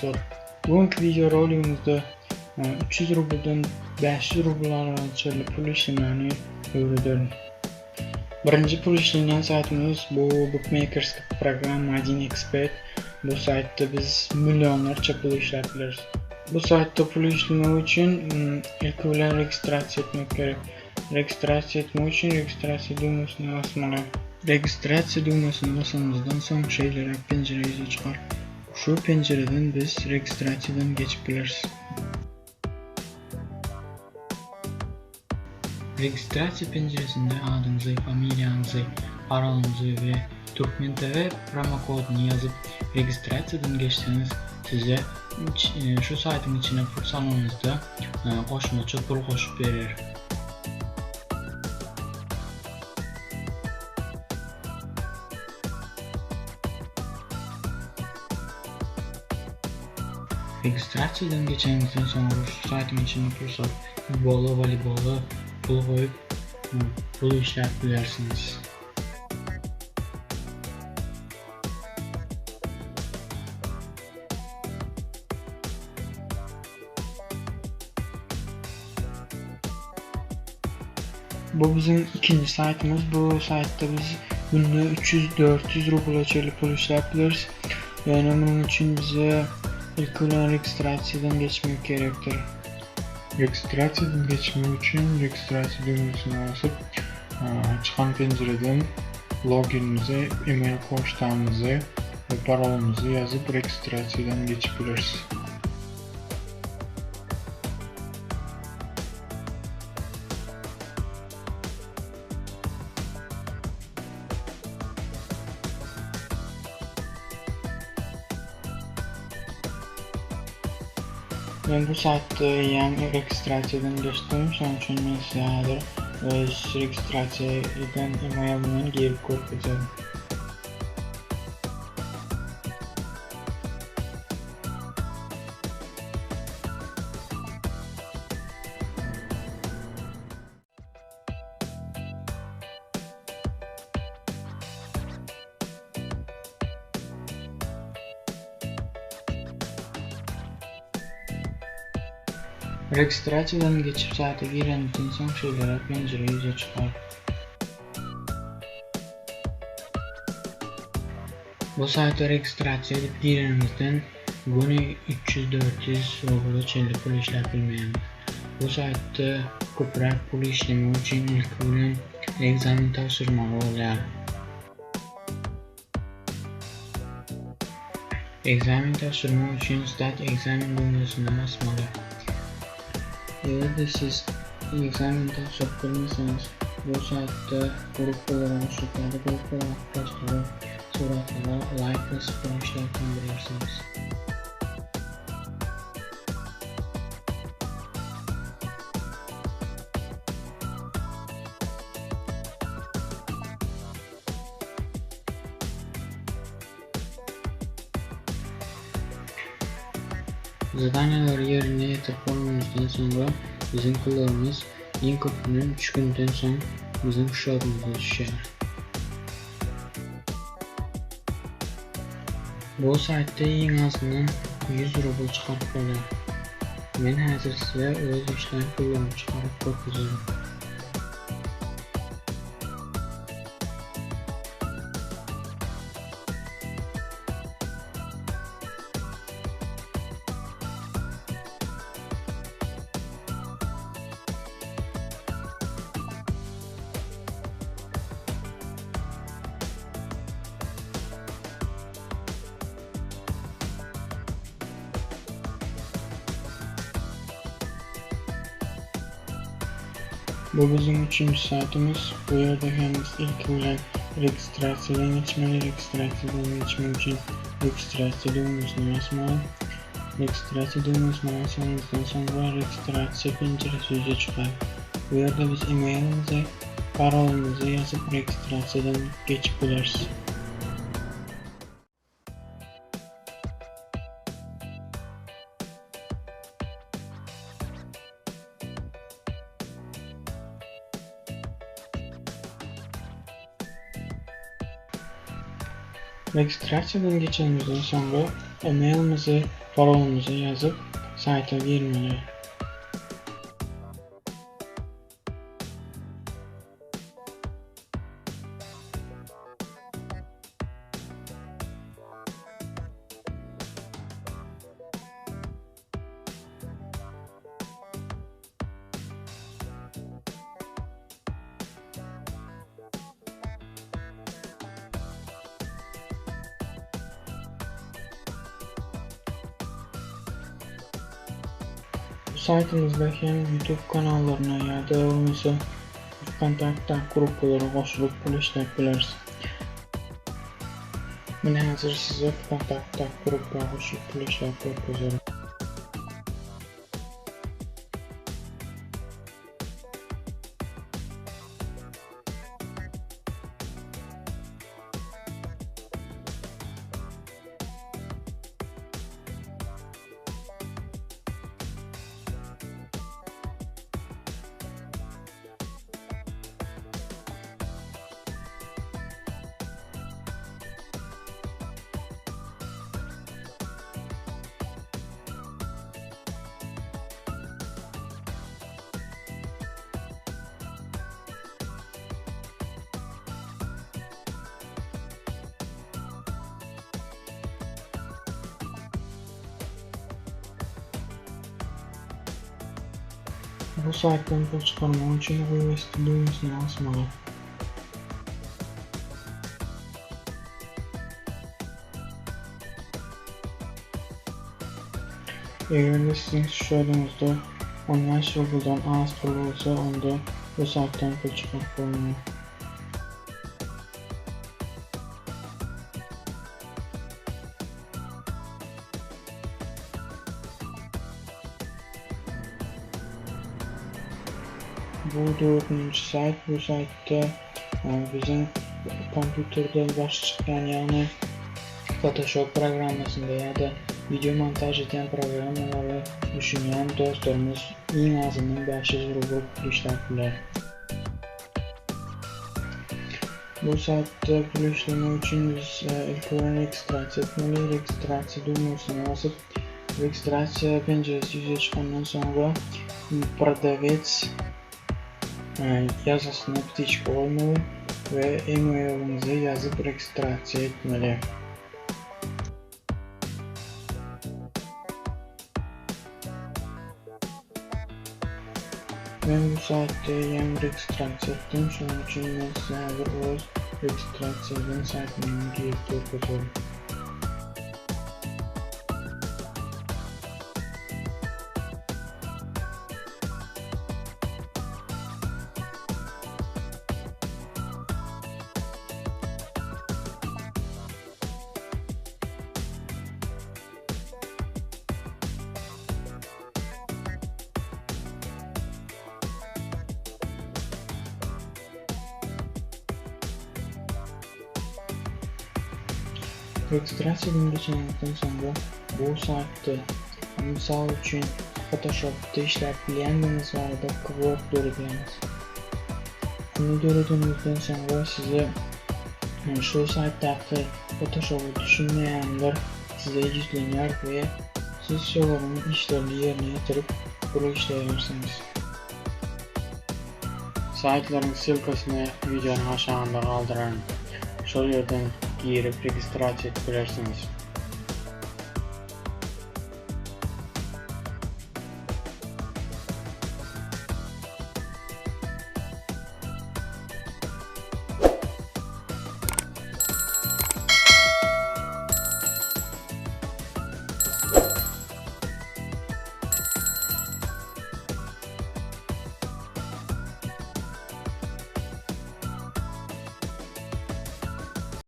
Dostlar, bu günki wideo roligimizde 300 rubldan 500 rubl aralygyna çenli pul işlemäni öwrederin. Birinji pul işlenýän saýtymyz bu bookmakerski programma 1xbet. Bu saýtda biz millionlarça pul işläp bileris. Bu saýtda pul işlemek üçin ilki bilen registrasiýa etmek gerek. Registrasiýa etmek üçin registrasiýa düwmesine basmaly. Registrasiýa düwmesine basanymyzdan soň şeýleräk penjire ýüze çykar. Şu penjireden biz registrasiýadan geçip bileris. Registrasiýa penjiresinde adyňyzy, familiýaňyzy, parolyňyzy we Turkmen-TV promokodyny ýazyp registrasiýadan geçseňiz size şu saýtyň içine pul salanyňyzda goşmaça pul goşup berer. Registrasiýadan geçeniňizden soňra şu saýtyň içinde pul salyp, futbola, woleýbola pul goýup, pul işläp bilersiňiz. Bu biziň ikinji saýtymyz. Bu saýtda biz günde 300-400 rubla çenli pul işläp bileris. Ýöne munuň üçin bize ilki bilen registrasiýadan geçmek gerekdir. Registrasiýadan geçmek üçin registrasiýa düwmesine basyp, çykan penjireden loginimizi, email poçtamyzy we parolymyzy ýazyp registrasiýadan geçip bileris. Men bu saýtda eýýäm registrasiýadan geçdim, şonuň üçin men size häzir öz registrasiýa eden email-imden girip görkezýän. Registrasiýadan geçip saýta girenimizden soň şeýleräk penjire ýüze çykar. Bu saýta registrasiýa edip girenimizden göni 300-400 rubla çenli pul işläp bilmeýäňiz. Bu saýtda köpräk pul işlemek üçin ilki bilen ekzamen tabşyrmaly bolýar. Ekzamen tabşyrmak üçin Sdat ekzamen düwmesine basmaly. Eger-de siz ekzamen tabşyryp bilmeseňiz, bu saýtda gruppalara goşulyp ýa-da gruppadaky postlara, suratlara laýk basyp pul işläp hem bilersiňiz. Zadaniýalary ýerine ýetirip bolanymyzdan soňra biziň pullarymyz iň köpünden üç günden soň biziň şodumyza düşýär. Bu saýtda iň azyndan 100 rubl çykaryp bolýar. Men häzir size öz işlän pullarymy çykaryp görkezerin. Bu biziň üçünji saýtymyz. Bu ýerde hem biz ilki bilen registrasiýadan geçmeli. Registrasiýadan geçmek üçin registrasiýa düwmesine basmaly. Registrasiýa düwmesine basanymyzdan soňra registrasiýa penjiresi ýüze çykar. Bu ýerde biz emailimizi, parolymyzy ýazyp registrasiýadan geçip bileris. Registrasiýadan geçenimizden soňra emailimizi. Parolymyzy ýazyp saýta girmeli. Bu saýtymyzda hem YouTube kanallaryna ýa-da bolmasa Vkontaktdaky gruppalara goşulyp pul işläp bileris. Men häzir size Vkontaktdaky gruppa goşulyp pul işläp görkezerin. Bu saýtdan pul çykarmak üçin Wywesti düwmesine basmaly. Eger-de siziň sçýodyňyzda 15 rubldan az pul bolsa, onda bu saýtdan pul çykaryp bolmaýar. Bu dördünji saýt, bu saýtda biziň kompýuterden baş çykýan, ýagny Photoshop programmasynda ýa-da wideo montaž edýän programmalara düşünýän dostlarymyz iň azyndan 500 rubl pul işläp biler. Bu saýtda pul işlemek üçin biz ilki bilen registrasiýa etmeli. Registrasiýa düwmesine basyp, registrasiýa penjiresi ýüze çykandan soňra prodawec ýazgysyna ptiçka goýmaly we e-mailiňizi ýazyp registrasiýa etmeli. Men bu saýtda eýýäm registrasiýa etdim, şonuň üçin men size häzir öz registrasiýa eden saýtymdan girip görkezerin. Registrasiýadan geçeniňizden soňra bu saýtda, mysal üçin, Photoshopda işläp bilýändigiňiz barada kwot döredýäňiz. Muny döredeniňizden soňra size şu saýtdaky Photoshop-a düşünmeýänler size ýüzlenýär we siz şolaryň işlerini ýerine ýetirip pul işleýärsiňiz. Saýtlaryň ssylkasyny wideonyň aşagynda galdyraryn. Şol ýerden girip registrasiýa edip bilersiňiz.